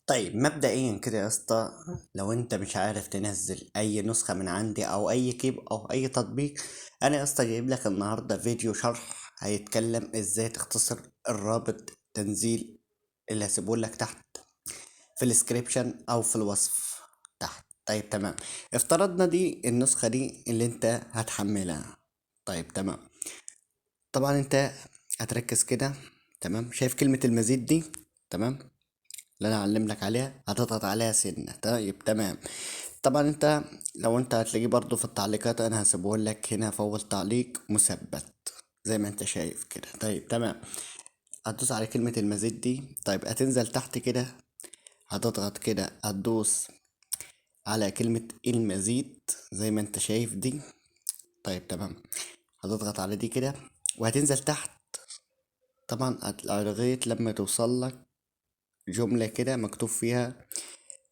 طيب مبدئيا كده يا اسطى، لو انت مش عارف تنزل اي نسخة من عندي او اي كيب او اي تطبيق، انا يا اسطى جايب لك النهاردة فيديو شرح هيتكلم ازاي تختصر الرابط تنزيل اللي هسيبه لك تحت في ال description او في الوصف تحت. طيب تمام، افترضنا دي النسخة دي اللي انت هتحملها. طيب تمام، طبعا انت هتركز كده، تمام؟ شايف كلمة المزيد دي، تمام، اللي انا هعلم لك عليها، هتضغط عليها سنة. طيب تمام، طبعا انت لو انت هتلاقيه برضو في التعليقات، انا هسيبه لك هنا في اول تعليق مثبت زي ما انت شايف كده. طيب تمام، هتدوس على كلمة المزيد دي. طيب هتنزل تحت كده، هتضغط كده، هتدوس على كلمة المزيد زي ما انت شايف دي. طيب تمام، هتضغط على دي كده وهتنزل تحت، طبعا لغاية لما توصل لك جملة كده مكتوب فيها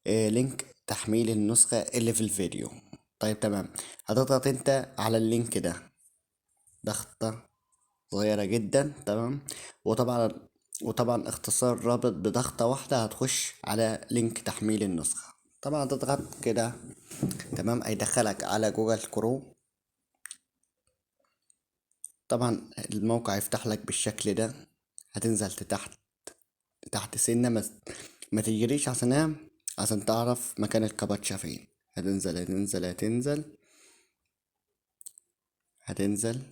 link تحميل النسخة اللي في الفيديو. طيب تمام، هتضغط انت على ال link ده ضغطة صغيرة جدا، تمام. وطبعا اختصار رابط بضغطة واحدة هتخش على link تحميل النسخة. طبعا هتضغط كده، تمام، هيدخلك على جوجل كروم. طبعا الموقع يفتح لك بالشكل ده، هتنزل تحت سنة، ما تجريش عشان تعرف مكان الكابتشا فين. هتنزل هتنزل هتنزل هتنزل.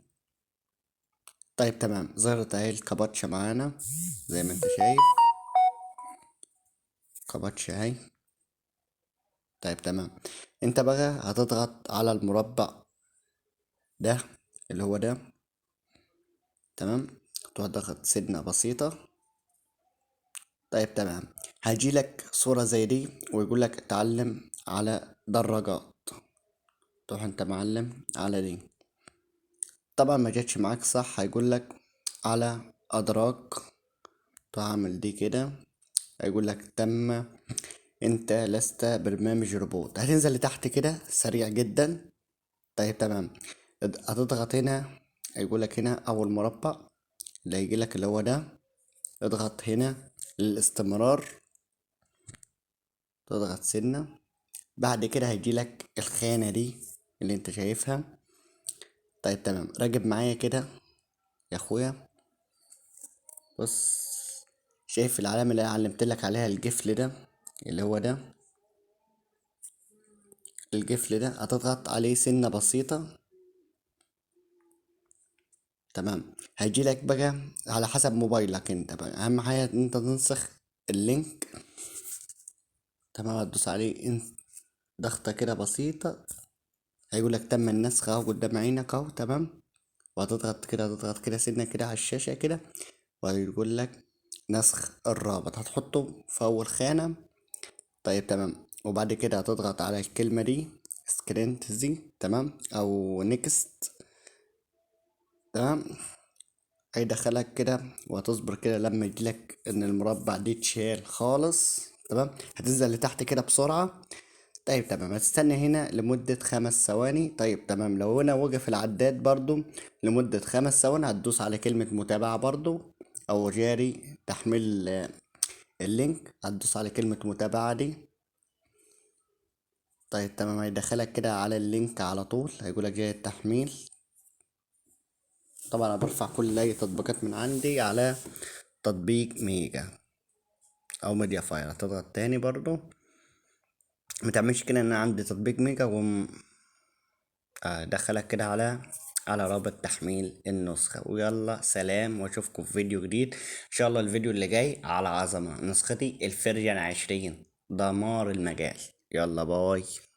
طيب تمام، ظهرت اهي الكابتشا معانا زي ما انت شايف، كابتشا اهي. طيب تمام، انت بقى هتضغط على المربع ده اللي هو ده، تمام، تروح تضغط سنة بسيطة. طيب تمام، هيجيلك صورة زي دي ويقول لك اتعلم على دراجات، تروح انت معلم على دي. طبعا ما جاتش معاك صح، هيقول لك على ادراج، تروح اعمل دي كده، هيقول لك تم، انت لست برنامج روبوت. هتنزل لتحت كده سريع جدا. طيب تمام، هتضغط هنا، هيقول لك هنا اول مربع اللي هيجي لك اللي هو ده، اضغط هنا للاستمرار، تضغط سنة. بعد كده هيجي لك الخانة دي اللي انت شايفها. طيب تمام، راجب معايا كده يا اخويا، بص شايف العلامة اللي انا علمت لك عليها الجفل ده اللي هو ده، الجفل ده هتضغط عليه سنة بسيطة، تمام. هيجي لك بقى على حسب موبايلك انت بقى، اهم حاجة ان انت تنسخ اللينك، تمام. هتدوس عليه ضغطة كده بسيطة، هيقول لك تم النسخ اهو قدام عينك اهو، تمام. وهتضغط كده، هتضغط كده سنة كده على الشاشة كده، وهيقول لك نسخ الرابط، هتحطه في أول خانة. طيب تمام، وبعد كده هتضغط على الكلمة دي سكرينت دي، تمام، أو next، تمام. هيدخلك كده، وهتصبر كده لما يجيلك إن المربع دي اتشال خالص، تمام. هتنزل لتحت كده بسرعة. طيب تمام، هتستنى هنا لمدة 5 ثواني. طيب تمام، لو هنا وقف العداد برضو لمدة 5 ثواني، هتدوس على كلمة متابعة برضو أو جاري تحميل ال link، هتدوس على كلمة متابعة دي. طيب تمام، هيدخلك كده على ال link على طول، هيقولك جاري التحميل. طبعا انا برفع كل اي تطبيقات من عندي على تطبيق ميجا او ميديا فاير. هتضغط تاني برضو، ما تعملش كده ان انا عندي تطبيق ميجا ادخلك كده على رابط تحميل النسخة. ويلا سلام، واشوفكم في فيديو جديد ان شاء الله. الفيديو اللي جاي على عظمة، نسختي ال version 20، دمار المجال. يلا bye.